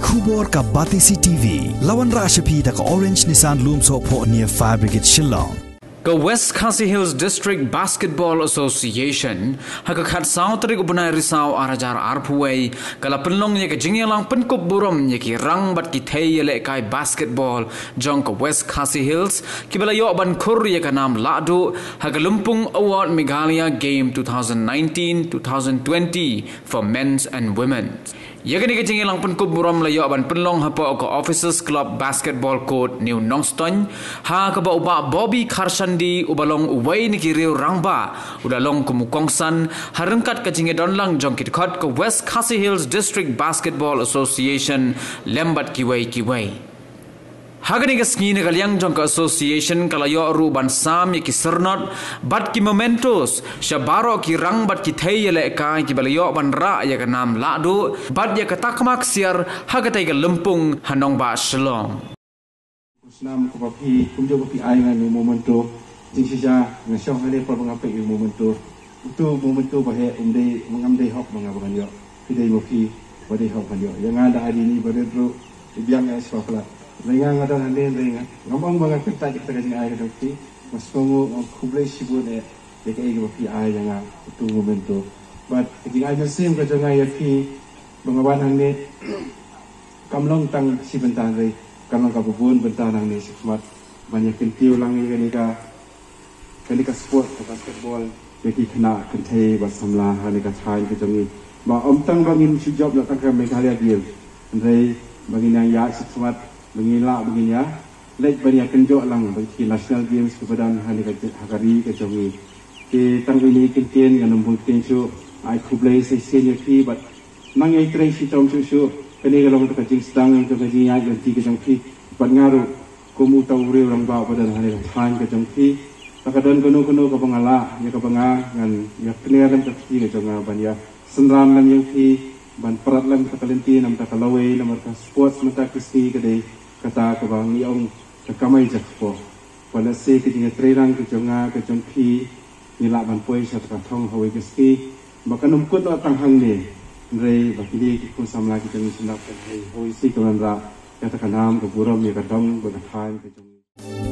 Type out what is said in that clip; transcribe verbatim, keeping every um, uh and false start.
Khubor ka Batesi T V. La wanrah sha phi da ka Orange Nissan Lumsohphoh near Fire Brigade Shillong. Ka West Khasi Hills District Basketball Association ha ka khatsaw tarik u bnai Risaw ar hajar arphew wei ka la pynlong ïa ka jingïalang pynkup burom ïa ki rang bad ki thei ïalehkai basketball jong ka West Khasi Hills kiba la ïoh ban khur ïa ka nam lahduh ha ka Lympung Award Meghalaya Game two thousand nineteen two thousand twenty for men's and women's. Ïa kane ka jingïalang pynkup burom la ïoh ban pynlong hapoh ka Officers Club Basketball Court New Nongstoiñ ha kaba u Bah Bobby Kharshandi uba long uwei na ki riew rangbah u la long kum u kongsan ha ryngkat ka jingïadon lang jong ki dkhot ka West Khasi Hills District Basketball Association lem bad kiwei kiwei. Ha kane ka sngi na ka liang jong ka association ka la ïoh ruh ban sam ïa ki syrnod bad ki mementos sha baroh ki rang bad ki thei ïalehkai kiba la ïoh ban rah ïa ka nam lahduh bad ïa ka takma ksiar ha katei ka lympung ha nongbah Shillong. Snam ko ba phi kumjuh ba phi ai ngan u memento. Jingshisha nga shong hangne por ba nga peit u memento. Utu memento ba heh um dei, ngam dei hok ba nga ba ngan ïoh. Phi dei ma phi ba dei hok ban ïoh. Ïa nga da ai dini ba rit ruh i biang ïa spa pla. Dei nga nga don hangne dei nga. Ngam ong ba nga kyntait ïa kata ka jingai ka jong phi. Nga sngewnguh, nga khublei shibun eh ïa kaei kaba phi ai ïa nga utu memento. Bad ka jingai mynsiem ka jong nga ïa phi ba nga wan hangne kam long tang shi bynta hynrei kam long kaba bun bynta nangne shakhmat ban ïa kyntiew lang ïa kane ka, kane ka sport ka basketball ïa ki khynnah kynthei bad samla ha kane ka thaiñ ka jong ngi. Ba ym tang ba ngin shu jop noh tang ka Meghalaya Games hynrei ba ngin ïa ïaid shakhmat ba ngin lah ba ngin ïa leit ban ïa kynjoh lang bad ki National Games kiba don ha kane ka, ha ka ri ka jong ngi. Te tang ine i kyntien ngan ym bun ktien shuh, ai khublei shisien ïa phi bad nang ïai trei shitom shuh shuh. Kane ka long kata ka jingsdang jong ka jingïaid lynti ka jong phi bad nga ruh kum uta u riew rangbah ba don ha kane ka thaiñ ka jong phi. Lada ka don kano kano kaba nga lah ïa kaba nga ngan ïa kner lem ka kti ka jong nga ban ïa synran lem ïa phi ban prat lem kata ka lynti namar ka lawei namar ka sports mynta ka sngi ka dei kata kaba ngi ong ka kamai jakpoh. Ba lehse ka jingïatreilang ka jong nga ka jong phi ngi lah ban poi sha ka thong hawei ka sngi ba kan ym kut noh tang hangne. Hynrei ba kine ki khun samla ki jong ngi sngap kan hei hawei sngi ka wanrah kata ka nam ka burom ïa ka dong bad ka thaiñ ka jong ngi.